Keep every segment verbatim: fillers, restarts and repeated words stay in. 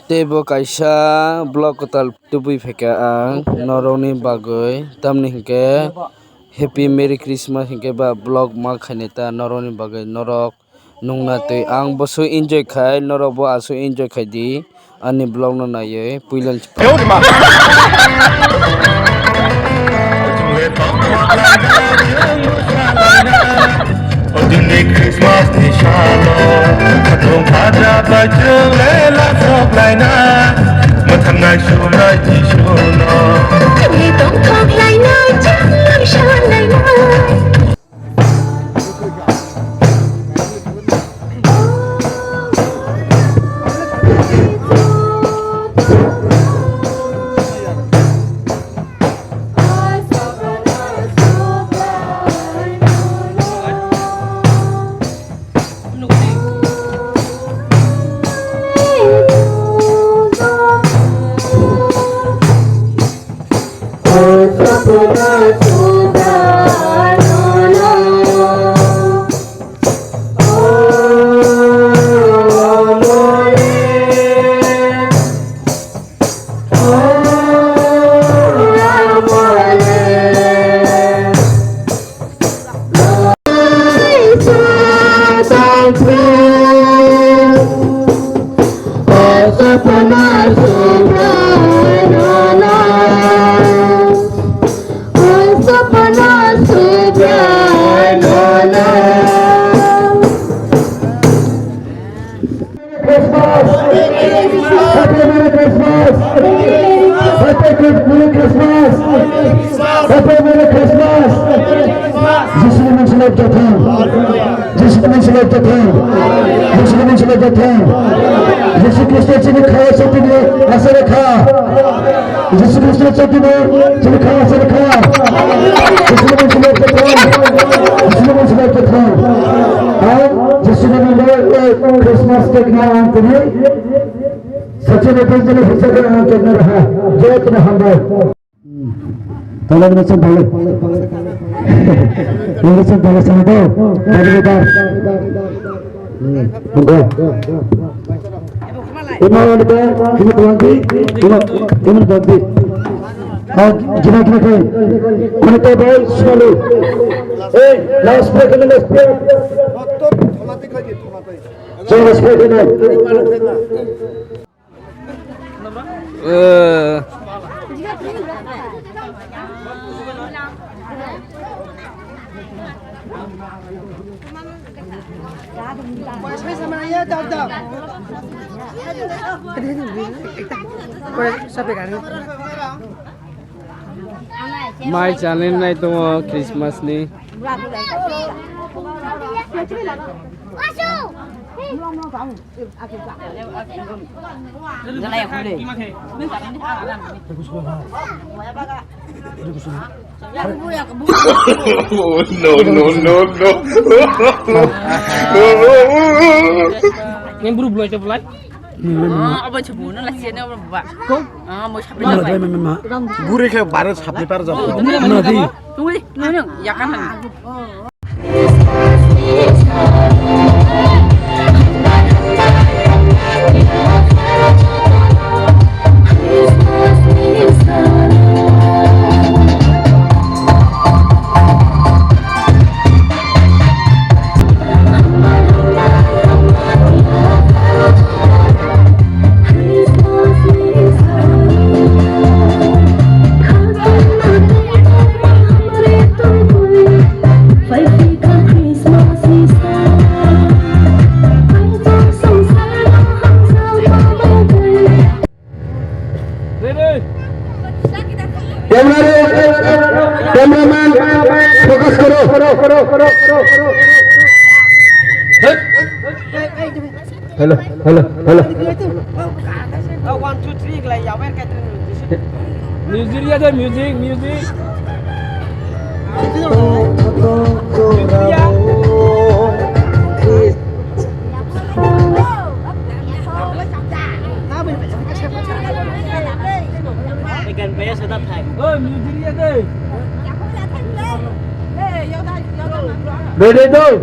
Teibo kaisa vlog kwtal tubui phaikha ang norokni bagwi, tamni hinkhe Happy Merry Christmas hinkhe ba vlog ma khainai ta norokni bagwi, norok nungna twi ang boso enjoy khai, norokbo aswk enjoy khai di ani vlog no naiwi puilani. O dini Christmas ni salo, khatung khaja bai chwng le lasoklaina, mwthangnai sumnai Jisuno. Tongthoklainai, chwng lainai. Christmas! Happy Merry Christmas! Happy Chris-, Merry Christmas! Happy Merry Christmas! Jisuni mung swnam jotham. Jisuni mung swnam jotham. Jisuni mung swnam jotham. Jisu Khristo chini kha, chini aswk kha. Jisu Khristo chini, chini kha, chini kha. Jisu Khristo chini kha, Jisu Khristo kha. Ang Jisu ni mung bai Christmas cake no ang tini. Sachini Evangelist hisabe ang cake no raha. Joto no hambai. Tolong ni sembali. Ini sembali sama tu. Dari luar. Hmm. Enggak. Ino anda, ino tuanti, ino, ino tuanti. Ah, gina, gina, gina. Mana tu boy, selalu. Eh, last break, last break. Last break, last break. Mai chanai nai tongo Christmas ni. Oh, no, no, no, no. Yang buru bulai tu bulai. Ah, apa yang sebulan lah sih, ini apa, Pak? Kau? Ah, mau siapa? Mana lagi? Tadi memang. Gurih kayak baru sapi par jauh. Oh, ini mana, Pak? Tunggu, ini, ini, ya kan? Camera, cameraman, focus karo. Hello, hello, hello. Music ya de, music, music. Oi, music ya de. Ready, go.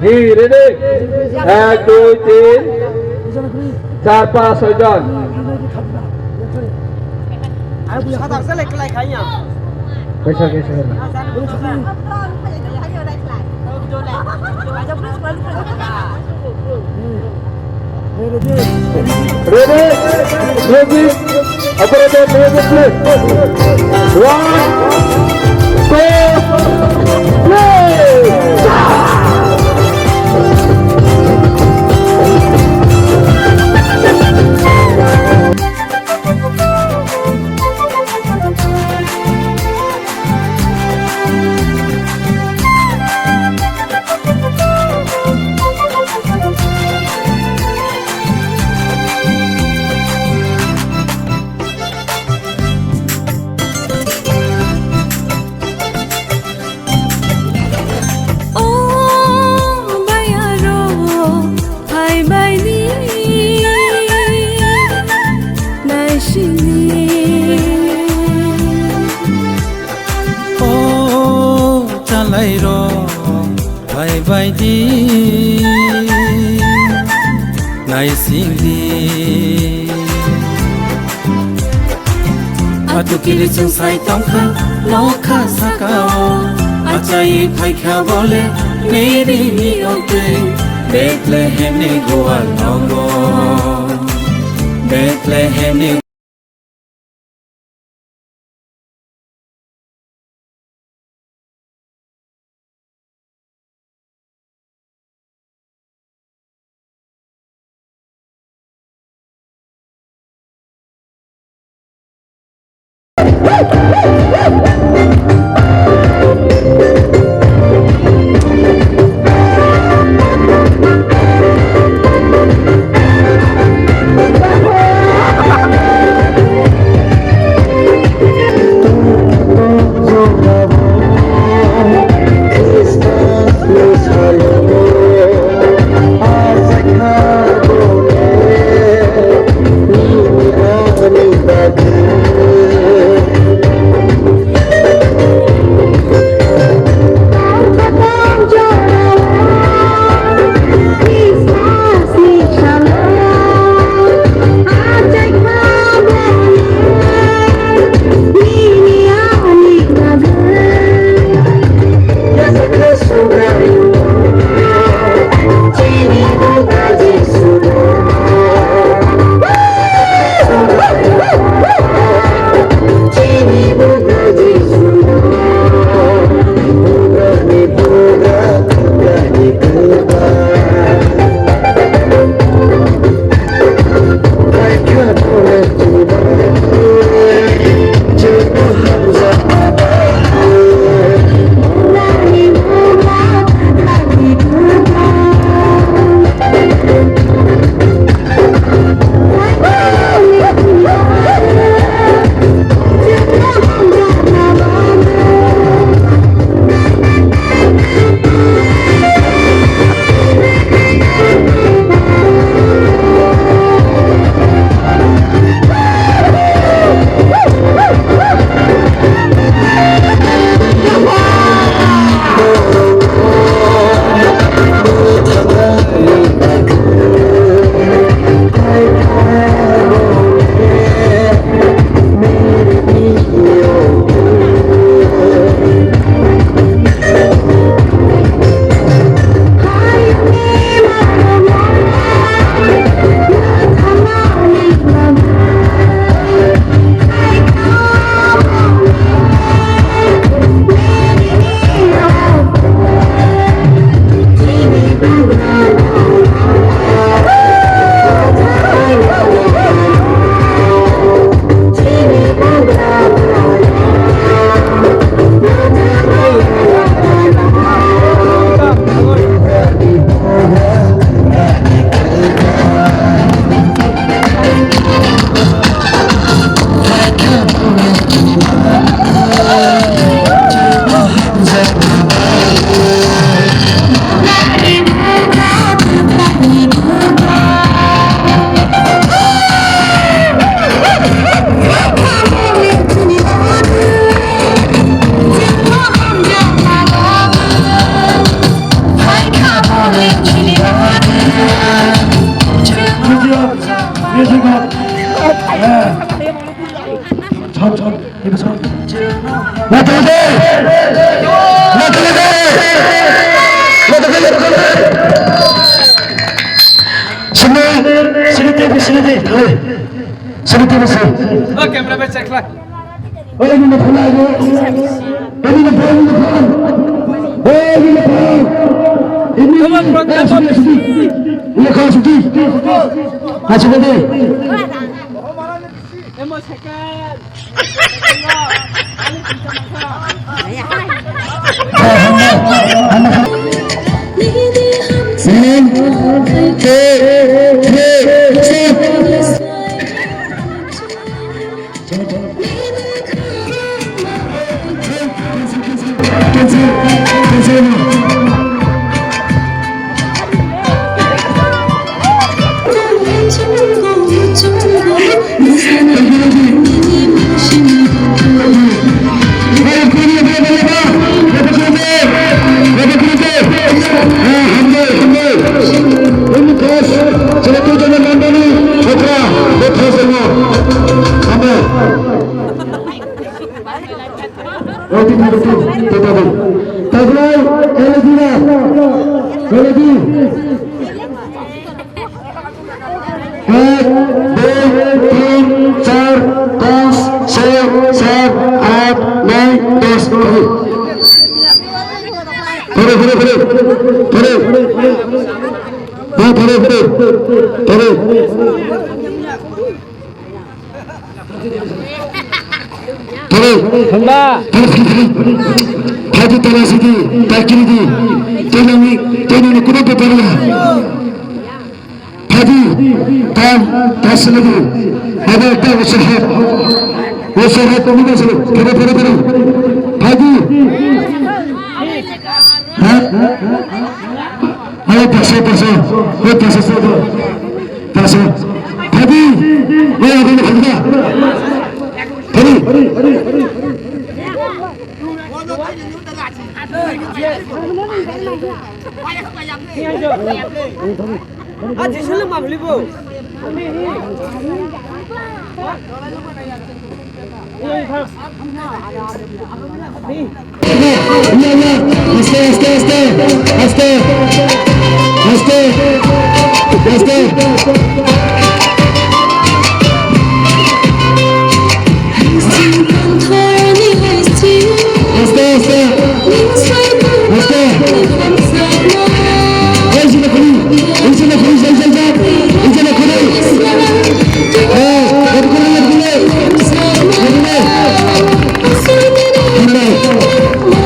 Hey, ready? Ek, dui, tin. Char, pas, soi jon. Kaisa, kaisa. Ready? Ready? Operator, music, please. One, two, three. O bayaro phaibai di naisingni. O chalairok phaibai di naisingni. Atukiri chwng sai tongkha, nokha sakao. Achai phaikha bole, Mary ni oktwi, Bethlehem ni gual nogo. Bethlehem ni Sini, sini, sini, sini, sini, sini. Oh, camera man, check lah. Oh, ini nak pula aja. Ini nak pula, ini nak pula. Oh, ini nak pula. Ini, come on, bro, come on. Ini kau suki. Masuk nanti. Emo second. Taglai, L D na, L D. Ek, dui, tin, char, panch, chhe, sat, aat, noi, dos. Thore, thore, thore. Thore. Ha, thore, thore. Thore. Thore. Thangba. Thore, thore, thore. Thadi tala sidi, takiri di. Tenani, tenani kuno pepala. Thadi, tam, tasaladi. Ada tak usahat. Usahat kami kasih. Thore, thore, thore. Thadi. Ha? Ayo, paso, paso. Ayo, paso, paso. Paso. Thadi. Ayo, ada nak kita. Thadi. Ah, Jisu le mangli bo. Aste, aste, aste, aste, aste, aste. Aste, aste. Aste. Ei, sini kuni. Ei, sini kuni, sini, sini, sini. Ei, sini kuni. Eh, kuni, kuni, kuni. Kuni. Kuni.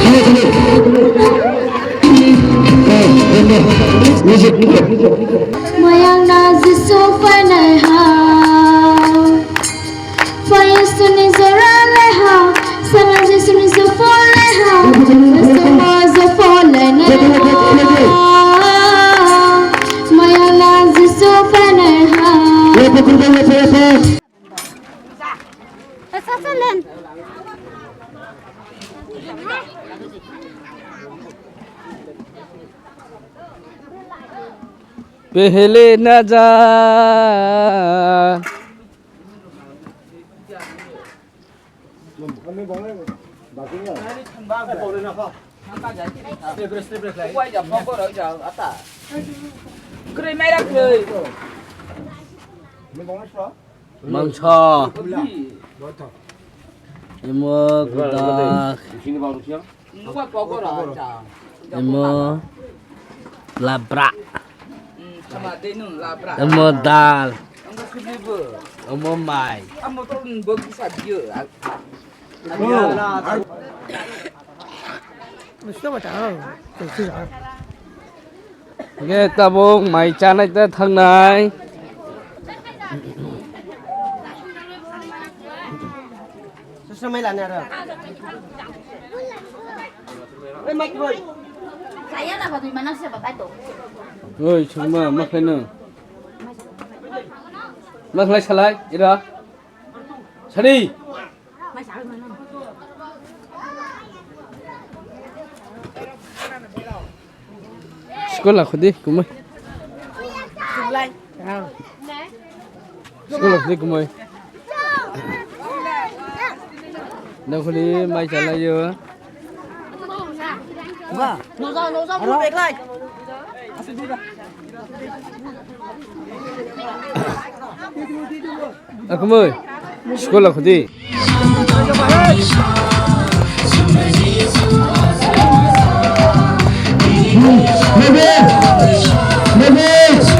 Kuni, kuni. Eh, kuni. Music. Mayang na Jisu phainai ha. Phaiyasuni jora leha, sama Jisuni jopo leha, sama jopo leha. Mayana Jisu phainai ha. Sasa len. Pehle na ja. Mangso. Imo gudak. Imo labra. Imo dal. Imo mai. Hingke tabuk mai chanai ta thangnai. Oi, chwngma, ma khaino? Ma khlai salai, ira? Sadi! School lakhudi kumui. School lakhudi kumui. Dakhuli mai chalaio. Ba. Noza, noza, aro? Beklai. Asuk dira. Akumui, school akhudi. Ready! Ready! Ready!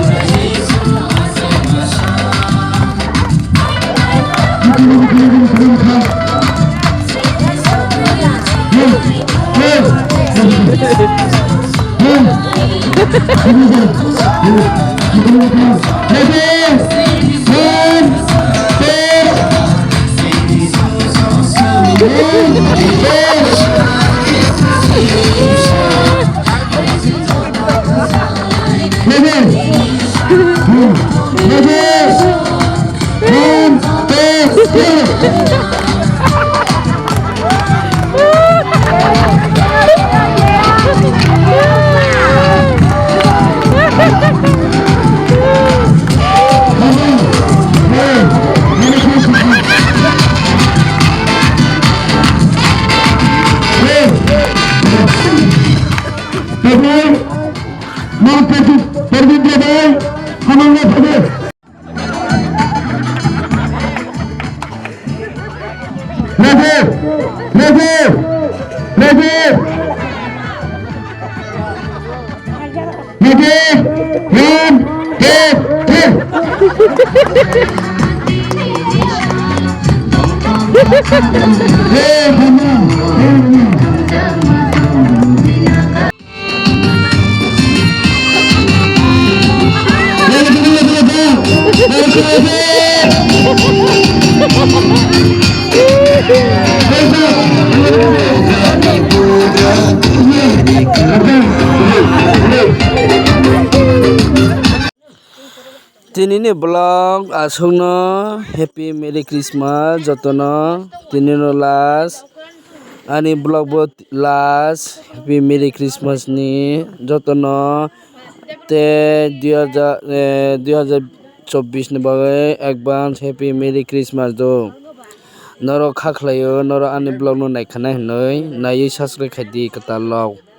Ready! One, two, three! Hey, come on! Hey, come on! Tini ni vlog aswkno, Happy Merry Christmas jotono, tini no last. Ani vlog bo last, Happy Merry Christmas ni jotono, tei dui hajar, eh, dui hajar chobbish ni bagwi advance Happy Merry Christmas do. Norok kha khlaio, norok ani vlog no naikha nai hinwi, naiwi subscribe khai di kwtal rok.